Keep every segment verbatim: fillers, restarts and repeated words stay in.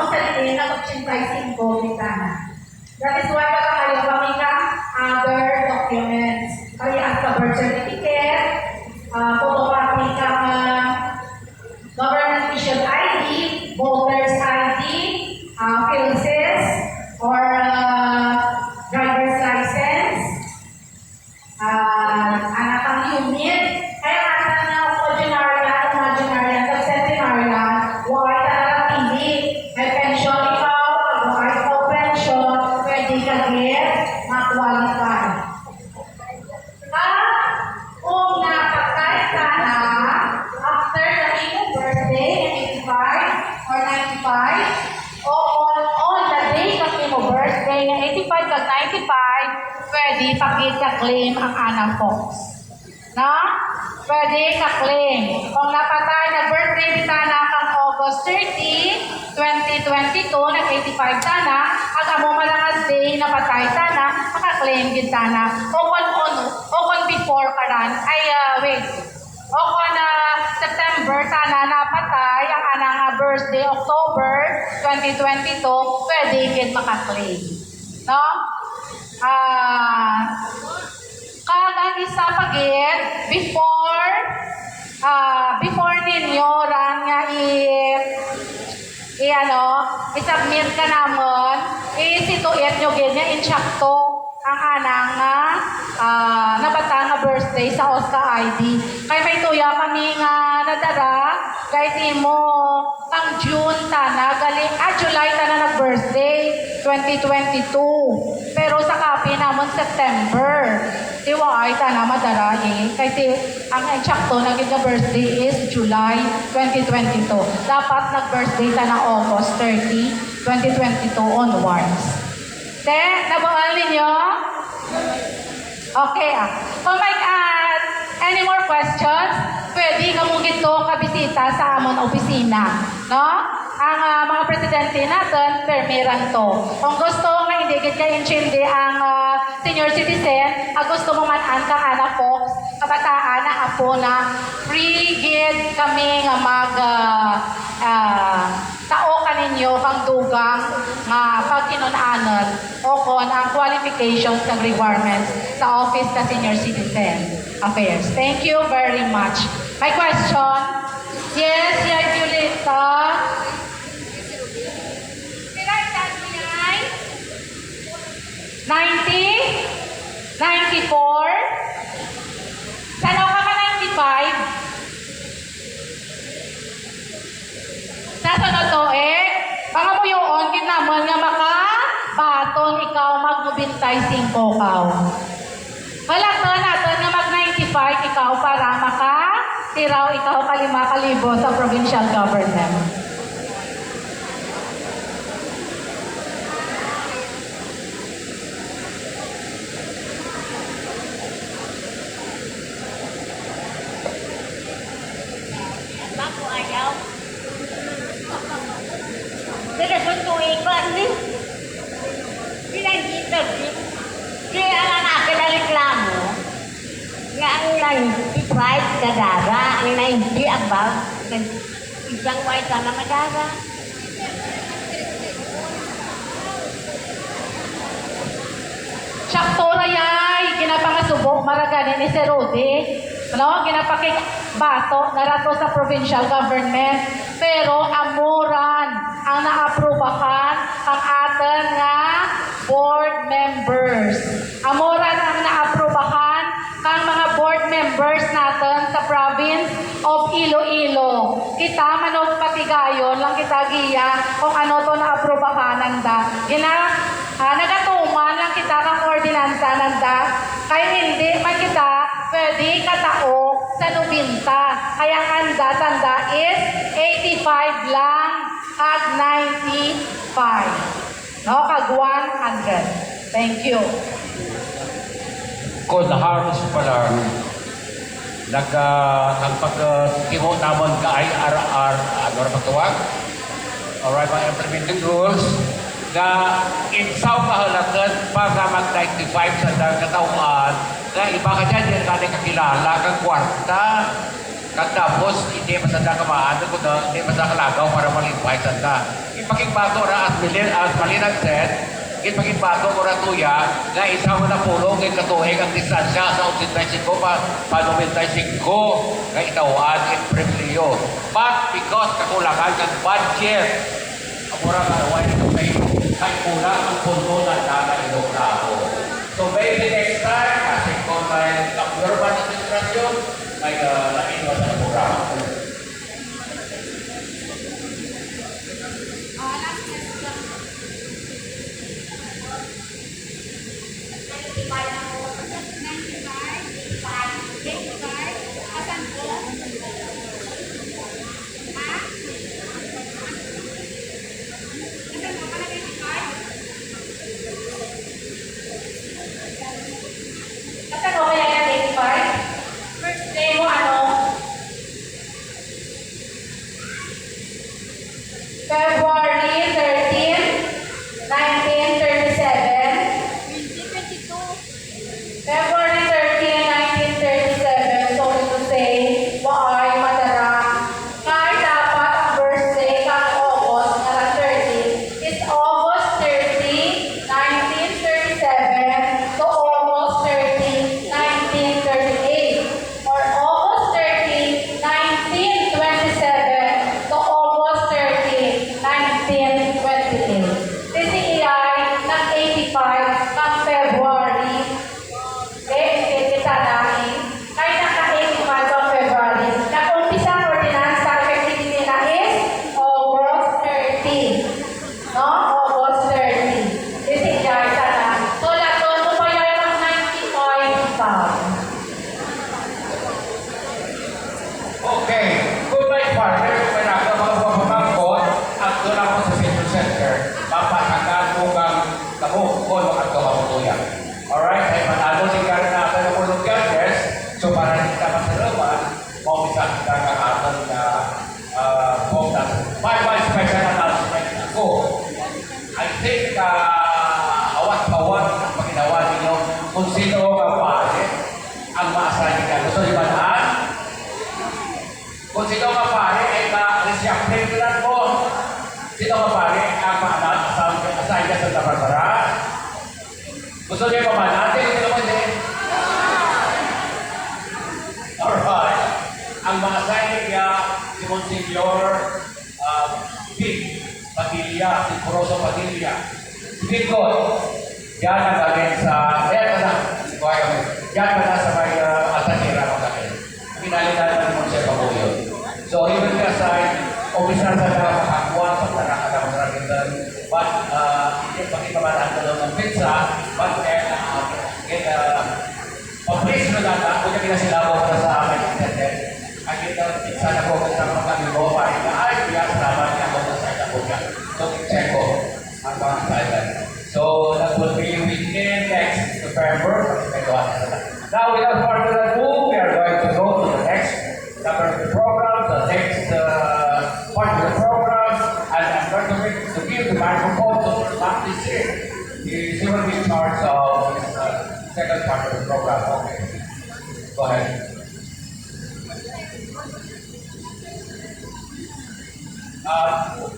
Sa diin, nag-ochenta y cinco gid tana. That is why, baka kayo kami ka other documents. Kaya sa birth certificate, ah, photocopy ka nga government issued I D, voter's I D, ah, PhilSys, or, ah, driver's license. Ah, anak ang unit. Kaya nga sa mga octogenarian, octogenarian, septenarian, why talaga pili? May pension ikaw, pag why ikaw pension, pwede ka get, ma-qualify. At kung napatay ka na after the imo birthday, eighty-five or ninety-five, o on, on the day of imo birthday, eighty-five kag ninety-five, pwede pa gid ka-claim ang ana, folks. No? Pwede ka-claim. Kung napatay, nag-birthday kita na kang August thirty, twenty twenty-two, nag-eighty-five tana, ang amo man nga day napatay tana, maka-claim gid tana. O kon on, o kon before ka ran, ay, ah, wait. O kon, ah, September tana napatay, ang anang, ah, birthday, October twenty twenty-two, pwede gid maka-claim. No? Ah, kag ang isa pa gid, before, ah, before ninyo ran nga i-, i-ano, i-submit ka namon, i-situate nyo gid nga insakto ang anang nga, ah, nabata nga birthday sa OSCA I D. Kay may tuya kami nga nadara, guys, imo. Pang June tana, gali, ah, July tana nag-birthday, twenty twenty-two. Pero sa copy namon, September. Di wa ay tana madara, eh. Kay ti, ang eksakto na gid nga birthday is July twenty twenty-two. Dapat nag-birthday tana August thirty, twenty twenty-two onwards. Te, nabuhal ninyo? Okay, ah. Kung may, ah, any more questions, pwede kamo gid to kabisita sa amon opisina, no? Ang, ah, mga presidente naton, permi ran to. Kung gusto nga hindi gid kay intindi ang, ah, senior citizen, ah, gusto mo man-an ka ana, folks, kabataan na, apo na, free gid kami nga mag, ah, ah, tao kaninyo kang dugang nga paghinun-anon o kon ang qualifications kag requirements sa Office sa Senior Citizen Affairs. Thank you very much. May question? Yes, Yay Violeta. Pila edad mo, Yay? Ninety? Ninety-four? San-o ka ma-ninety-five? Sa sunod tuig, pangamuyoon gid namon nga makabaton ikaw mag nobenta y singko kaw. Halata naton nga mag ninety-five ikaw para makatiraw ikaw ka lima ka libo sa provincial government. Bako ayaw. Sila suntuin ko, ano ni? Sila ang interview. Kaya ang akin ang reklamo, nga ang ninety-five kadara, ang ninety above, nag-, isang way ka na madara. Sakto ra yay, ginapangasubo man ra gani ni Sir Rudy. No, ginapakigbato na ra to sa provincial government. Pero amo ran ang naaprubahan kang aton nga board members. Amo ran ang naaprubahan kang mga board members naton sa province of Iloilo. Kita manugpatigayon lang kita, giya, kung ano to naaprubahan nanda. Gina-, ah, nagatuman lang kita kang ordinansa nanda. Kay hindi man kita pwede katao sa nobenta. Kay ang anda tanda is eighty-five lang kag ninety-five. No, kag one hundred. Thank you. Kung haros pa lang, nag, ah, ang pagkahimo namon ka I R R, ano ra pagtawag? Arrival Implementing Rules, nga insaw kahalatan pa nga mag ninety-five sa dang katawhan, nga iba ka dyan, di na kakilala kang kwarta. Kag tapos, hindi pa sa kamaan, kung na, hindi pa sa kalagaw para malipay sa ta. Ipakigbato ra, as Malin-, as Malinan said, ipakigbato ko ra tuya, nga isa mo na pulo kay katuig ang distansya sa ochenta y cinco pa, pa noventa y cinco, nga itaw-an in pribilehiyo. But because kakulangan kag budget, ang mura nga way kay, kay kulang ang pundo na nagainog na ako. So maybe next time, kasi kung may urban administration, may, uh, lain mo sa programa. Ah, last question. Ninety-five, ninety-five, ninety-five, asan po? Ha? Asan po? Wala ninety-five? Asan po kaya yung ninety-five? First day mo, ano? February thirteen, nineteen thirty-seven. Twenty twenty-two. February thirteen, nineteen thirty-seven, sorry to say, waay matarang. Kay dapat ang birthday kang August nga lang thirty is August thirty, nineteen thirty-seven to August thirty, nineteen thirty-eight. Or August thirty, nineteen twenty-seven to August thirty, nineteen twenty-eight. Ti si Iyay nag eighty-five kang February. Eh, hindi kita na eh. Kay naka eighty-five kang February. Nag-umpisa ang ordinansa kay Pilipinas is August thirty. No? August thirty. Ti si Iyay tanan. So, laton mo pa yan ang ninety-five pa. Okay. Goodbye, partner. Kung may nasa mga pamangkot, at doon ako sa senior center. Papatagan mo kang kamo kung makagkamabutuyan. Alright? Ay panalo si Karen na sa mga judges. So, para hindi ka masalaman, maumisa kita ka aton na, ah, bonus. May, may special announcement ako. I think, ah, awat-awat ang paginawa ninyo kung sino nga pare ang maasal ninyo. Gusto niyo ba na? Kung sino nga pare ay ka-reshampling ko lang po. Sino nga pare ang maasal, asal niya sa Santa Barbara? Gusto niyo mamanati? Gusto mo hindi? Alright. Ang maasal niya si Monsignor, ah, Vic Padilla, si Poroso Padilla. Si Vic ko, yan ang galing sa, yan ka na, yan ka na sa may, ah, Altamira, magaling. Pinalitan ng Monsef Abuyo. So, even ka sa officer sa mga makakuha, sa mga nakakapagtrabitan, but, ah, hindi pa kita malahat na daw ng pizza, but, eh, ah, eh, ah, pa-please mo na, ah, kung yung pinasilabaw ka sa amin, internet, ay kita, pizza na po, kita mga kami mo, pare, na, ay, kaya salamat niya ako sa isa po niya. So, check ko ang mga silent. So, that will be within next November, Now, without further ado, we are going to go to the next, the program, the next, uh, part of the program, and I'm going to make, to give the microphone to Mark Tisir. He, he will be in charge of this, uh, second part of the program. Okay. Go ahead. Uh,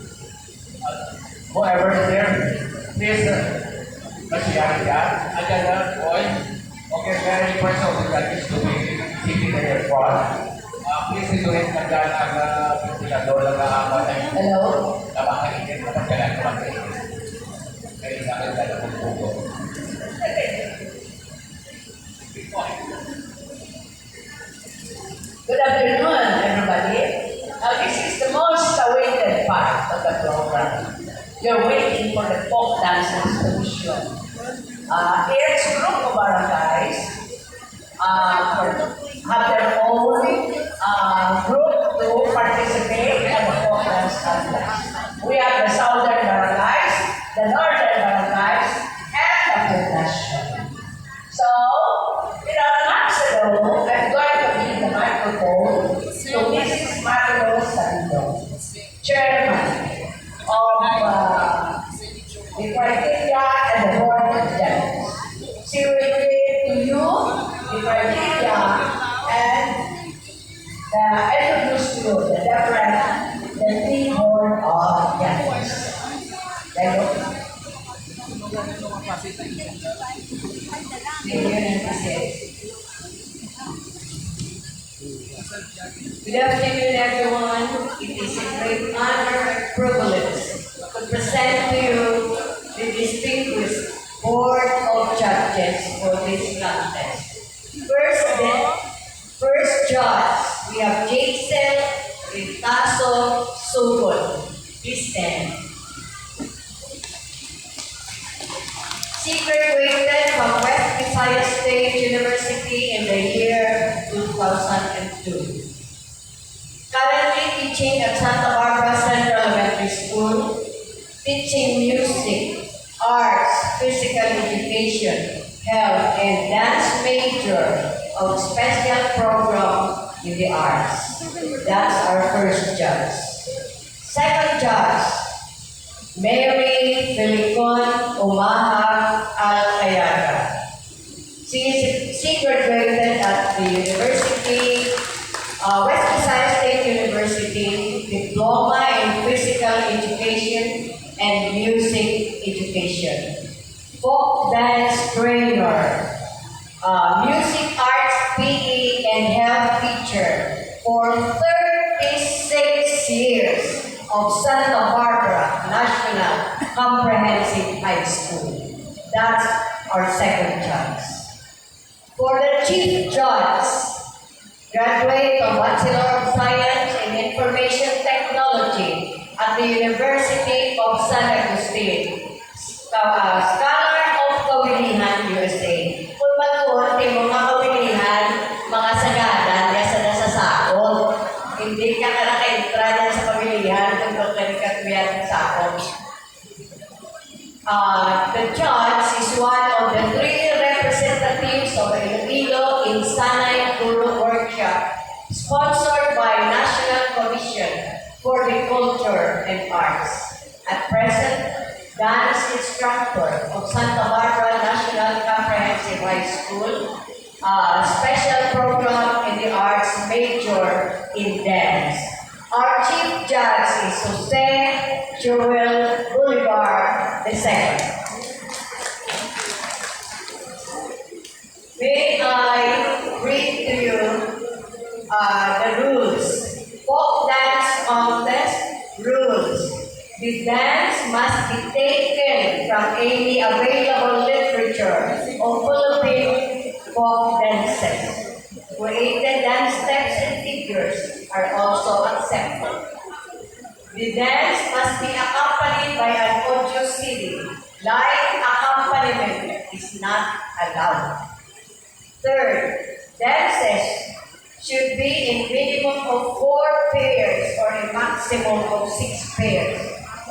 Whoever is there, please, uh, masyari ka. Ayan na, boy. Okay, very important that is to be sitting in the front. Uh, please, ito rin ang, uh, ventilador na naawa na. Hello? Tama ka, hindi mo na kailangan kumain. Kaya sa akin, talagang bugo. Good afternoon, everybody. Uh, this is the most awaited part of the program. You're waiting for the folk dance exhibition. Uh, each group of barangays, uh, have their own, uh, group to participate in the folk dance contest. We have the southern barangays, the northern barangays, and the folk dance show. So, without much ado, I'm going to give the microphone to Missus Marilo Salido, chairman of, uh, the criteria and the board of judges. She will read to you the criteria and the Good afternoon, everyone. It is a great honor and privilege to present to you the distinguished Board of Judges for this contest. First, the first judge, we have Jason Ritaso Sugon. Please stand. She graduated from West Visayas State University in the year two thousand and two. Currently teaching at Santa Barbara Central Elementary School, teaching music, arts, physical education, health, and dance major of special program in the arts. That's our first judge. Second judge, Mary Felicon Umaha Alcayaga. She is, she graduated at the university, uh, West Visayas State University, diploma in physical education and music education. Folk dance trainer, uh, music arts, P E, and health teacher for thirty-six years of Santa Barbara National Comprehensive High School. That's our second judge. For the chief judge, graduate of Bachelor of Science in Information Technology at the University of San Agustin, Scho- ah, Scholar of Kawilihan, U S A. Kung magkuon, timo nga kawilihan, mga sagadan, diya sa nasa sakot. Hindi ka ka nakaintra diyan sa kawilihan kung doon ka nagkakuyat sa sakot. Uh, the judge is one of the three representatives of Iloilo in Sanay Guro Workshop, sponsored by National Commission for the Culture and Arts. At present, dance instructor of Santa Barbara National Comprehensive High School, uh, special program in the arts major in dance. Our chief judge is Jose Joel Bolivar the second. May I read to you, uh, the rules? Folk dance contest rules. The dance must be taken from any available literature of Philippine folk dances. Created dance steps and figures are also accepted. The dance must be accompanied by an audio C D. Live accompaniment is not allowed. Third, dances should be in minimum of four pairs or a maximum of six pairs,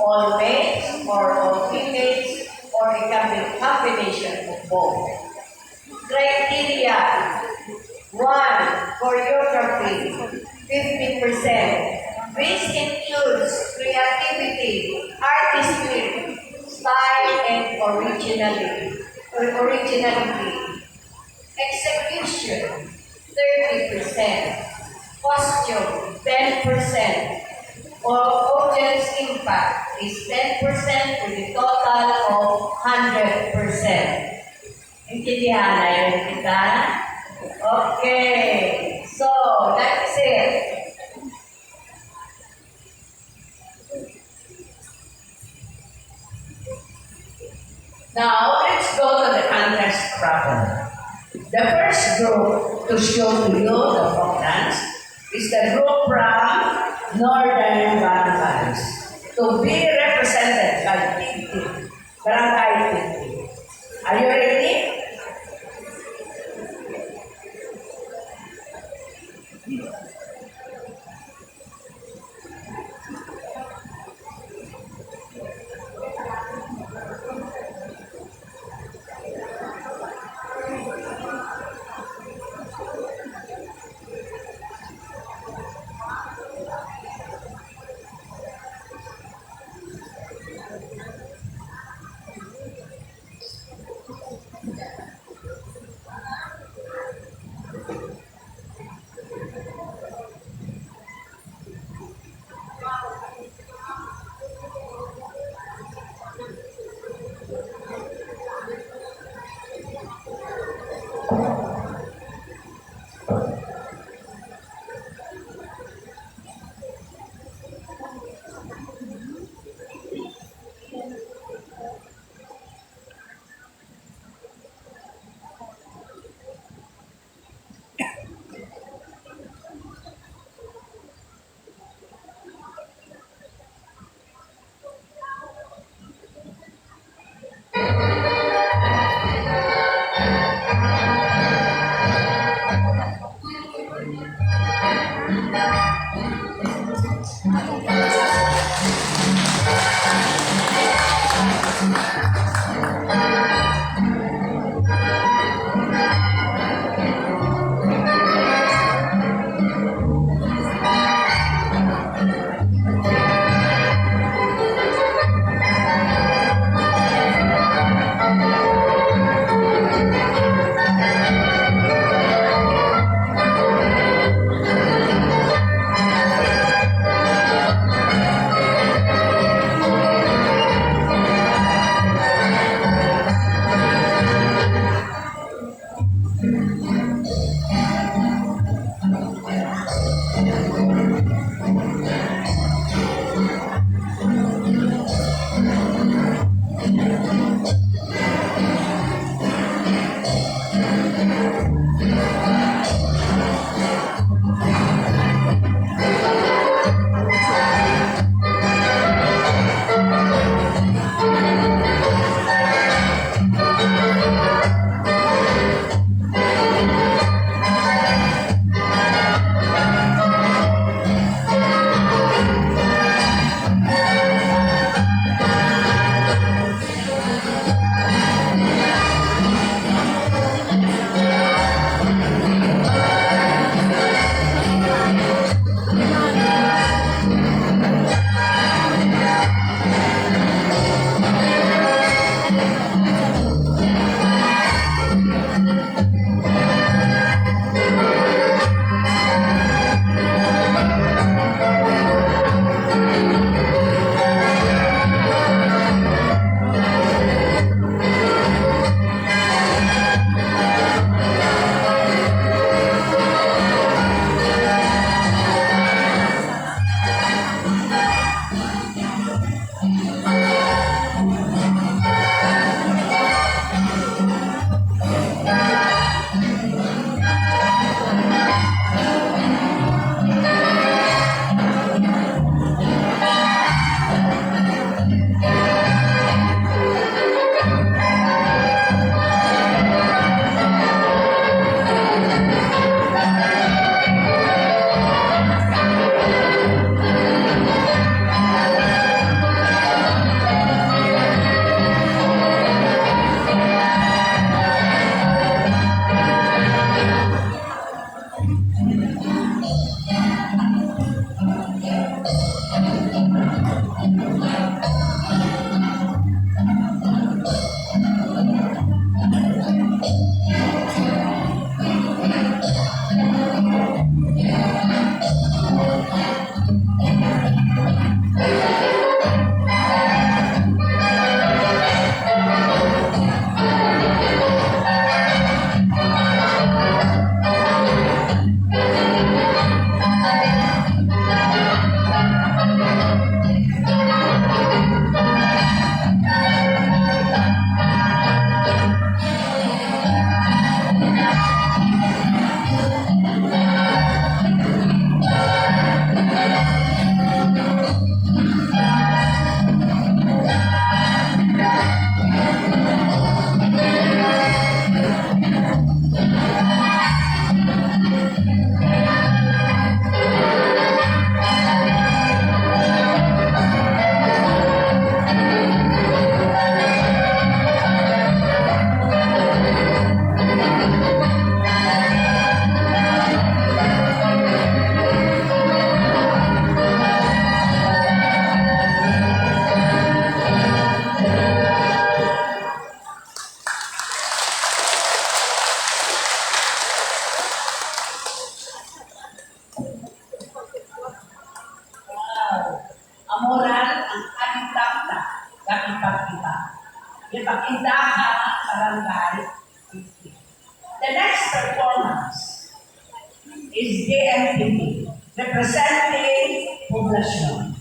all males or all females, or a combi- combination of both. Criteria: one, choreography, fifty percent, which includes creativity, artistry, style, and originality, or originality. Execution, thirty percent. Costume, ten percent. O-, audience impact is ten percent with a total of hundred percent. Intindihan na yun kita? Okay. So, that is it. Now, let's go to the contest proper. The first group to show to you the folk dance is the group from Northern Barangays, to be represented by Tigtig, Barangay Tigtig. Are you ready? Ipakita ka sa barangay. The next performance is J M P P, representing Poblacion.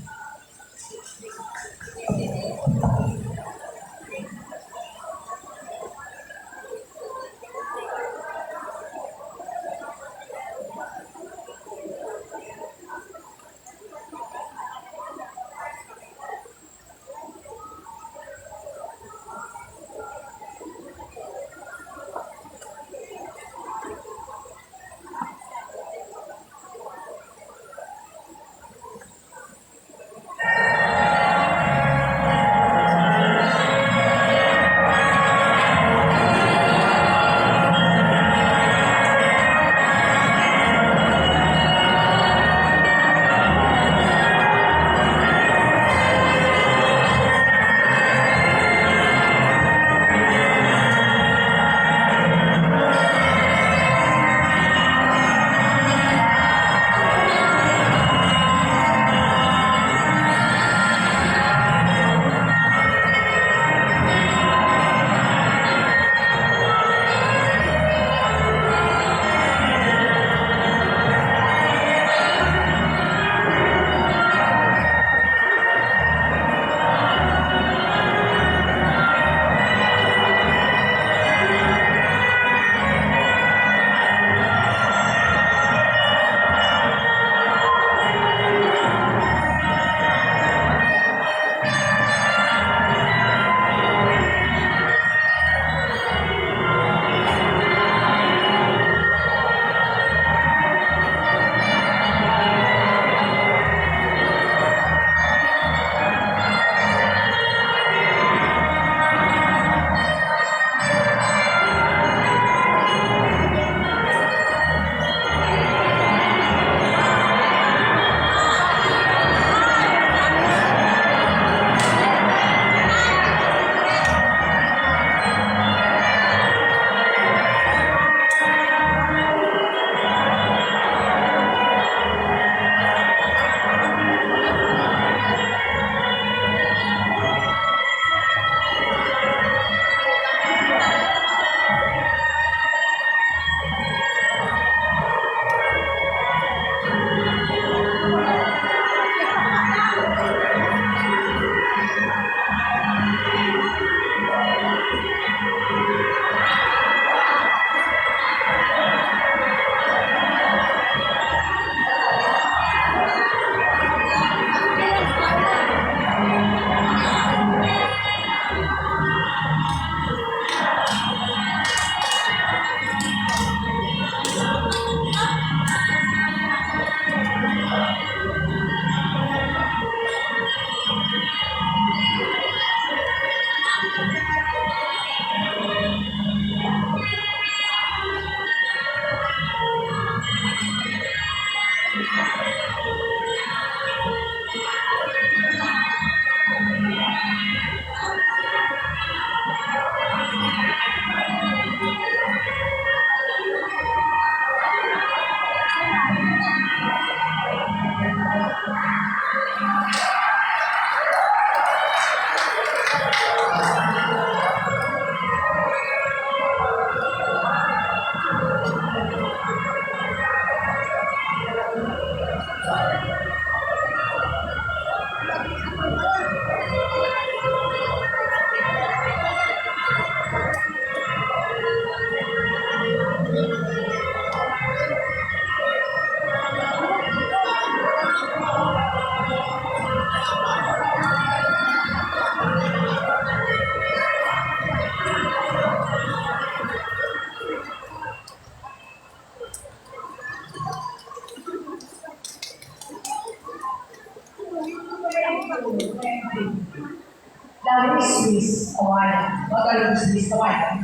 The Wiswis Kawala. What are the Wiswis Kawala?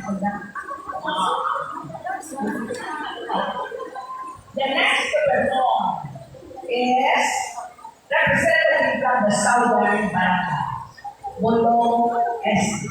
The next to perform is representative from the Southern Barangay, Bolo Este.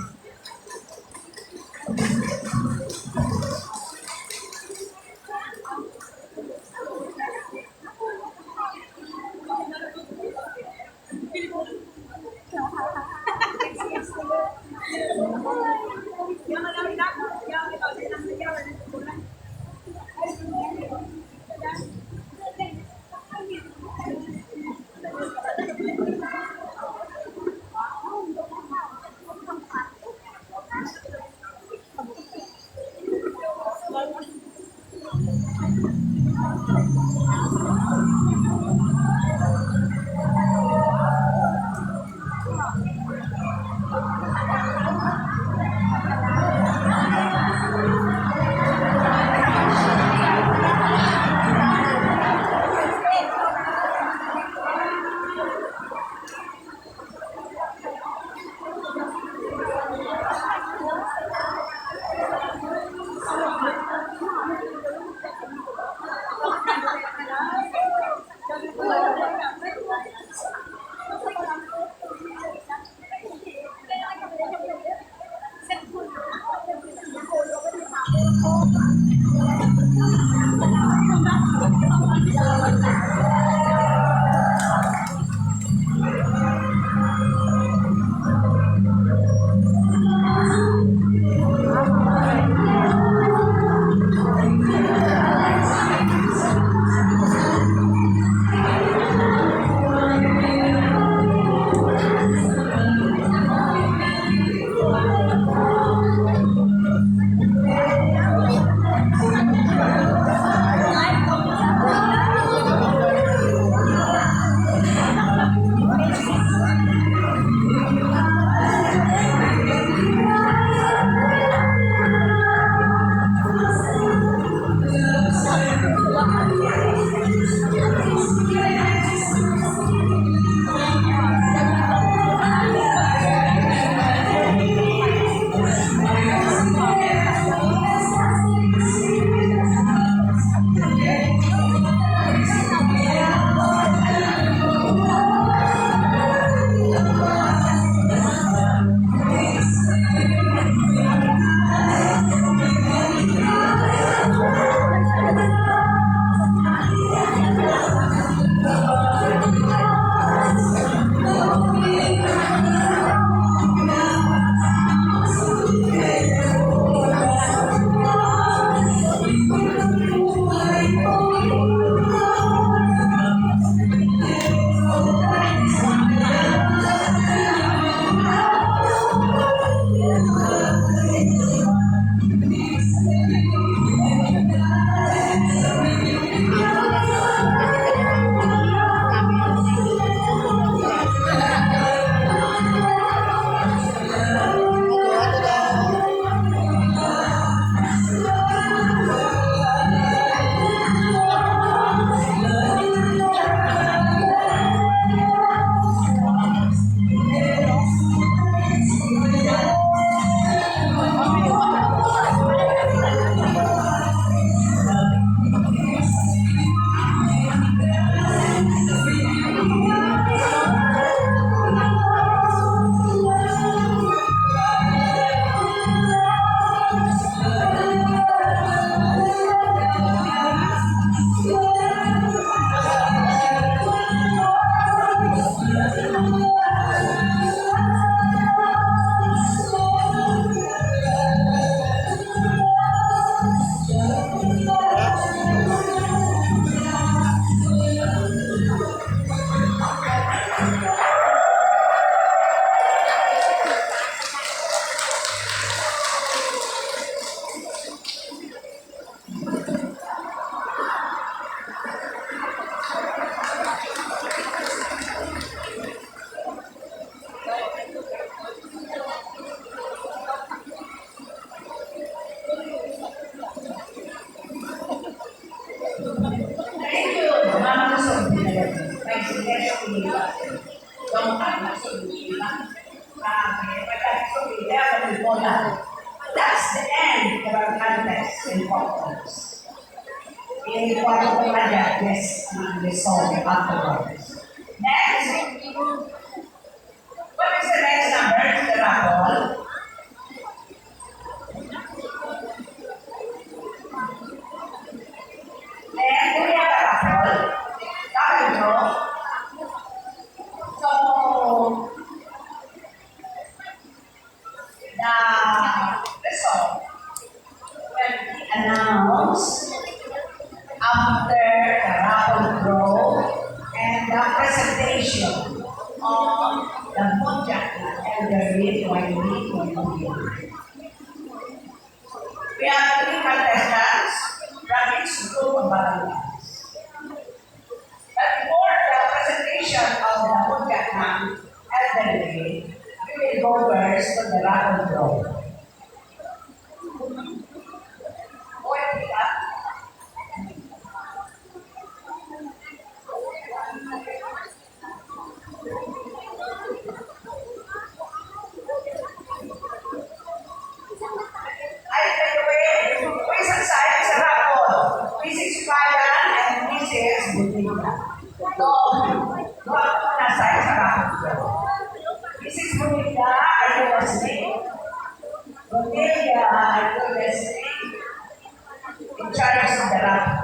That's the end of our contest in photos. In photo, yes, ang result afterwards. Next. What is the next number in the raffle? Ten, do we have a raffle? Raffle draw? So, The result will be announced after the raffle draw and the presentation of the Mundyak na Elderly twenty twenty-one. We have three contestants from each group of barangays. But before the presentation of the Mundyak na Elderly, we will go first to the raffle draw. Ay, by the way, who is excited sa raffle? Missus Payan and Missus Bonita. Ito, wala ko na sa raffle. Missus Bonita, are you listening? Bonita, are you listening? In charge of the raffle.